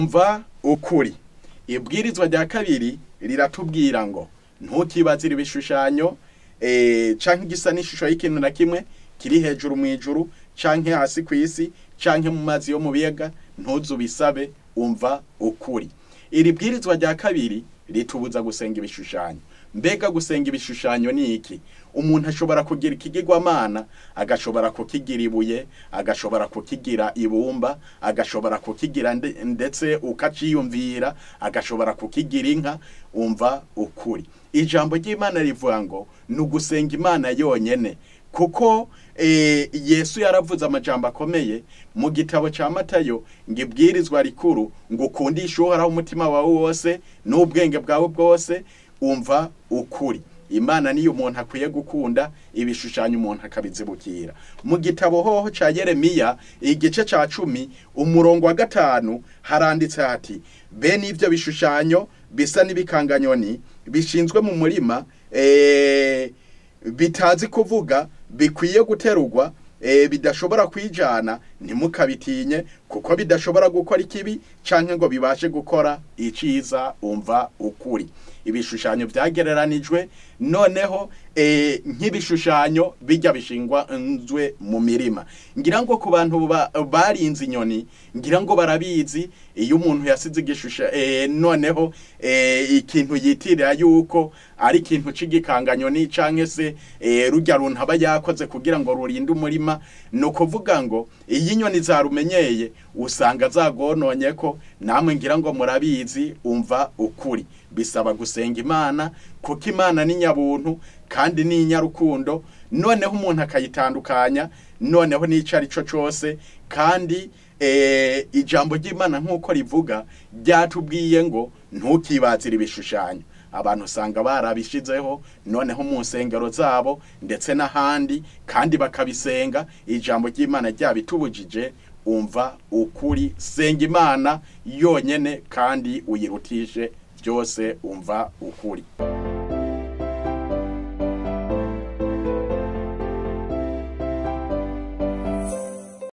Umva ukuri. Ibwirizwa rya kabiri riratubwira ngo ntukibazire ibishushanyo canke igisa n'ishusho y'ikintu na kimwe kiri hejuru mu ijuru canke hasi ku isi canke mu mazi yo mu biyaga, ntuzubisabe. Umva ukuri. Iri bwirizwa rya kabiri ritubuza gusenga ibishushanyo. Mbega gusenga ibishushanyo ni iki? Umuntu ashobora kugira ikigirwamana, agashobora kukigira ibuye, agashobora kukigira ibumba, agashobora kukigira ndetse ukaciyumvira, agashobora kukigira inka. Umva ukuri. Ijambo ry'Imana rivuga ngo ni ugusenga Imana yonyene, kuko Yesu yaravuze amajambo akomeye mu gitabo ca Matayo ngo ibwirizwa rikuru ngo ukundishe Uhoraho umutima wawe wose n'ubwenge bwawe bwose. Umva ukuri. Imana niyo umuntu akwiye gukunda, ibishushanyo umuntu akabizibukira. Mu gitabo hoho ca Yeremiya igice ca 10 umurongo wa 5 haranditse hati: bene ivyo bishushanyo bisa n'ibikanganyoni bishinzwe mu murima, bitazi kuvuga, bikwiye guterurwa, bidashobora kwijana, ntimukabitinye kuko bidashobora gukora ikibi canke ngo bibashe gukora iciza. Umva ukuri. Ibishushanyo vyagereranijwe noneho nk'ibishushanyo bijya bishingwa nzwe mu mirima. Ngira ngo ku bantu barinze inyoni, ngira ngo barabizi, iyo umuntu yasize igishusha noneho ikintu yitirira yuko ari ikintu c'igikanganyoni canke se rujya runtu aba yakoze kugira ngo rurinde umurima, no kuvuga ngo iyi nyoni zarumenyeye usanga zagononye ko. Namwe ngira ngo murabizi. Umva ukuri. Bisaba gusenga Imana, kuko Imana ni nyabuntu kandi ni inyarukundo, noneho umuntu akayitandukanya noneho n'ico ari cyo cyose. Kandi ijambo ry'Imana nk'uko rivuga ryatubwiye ngo ntukibazire ibishushanyo. Abantu usanga barabishizeho noneho mu nsengero zabo ndetse n'ahandi, kandi bakabisenga. Ijambo ry'Imana ryabitubujije. Umva ukuri, senga Imana yonyene kandi uyirutishe byose. Umva ukuri.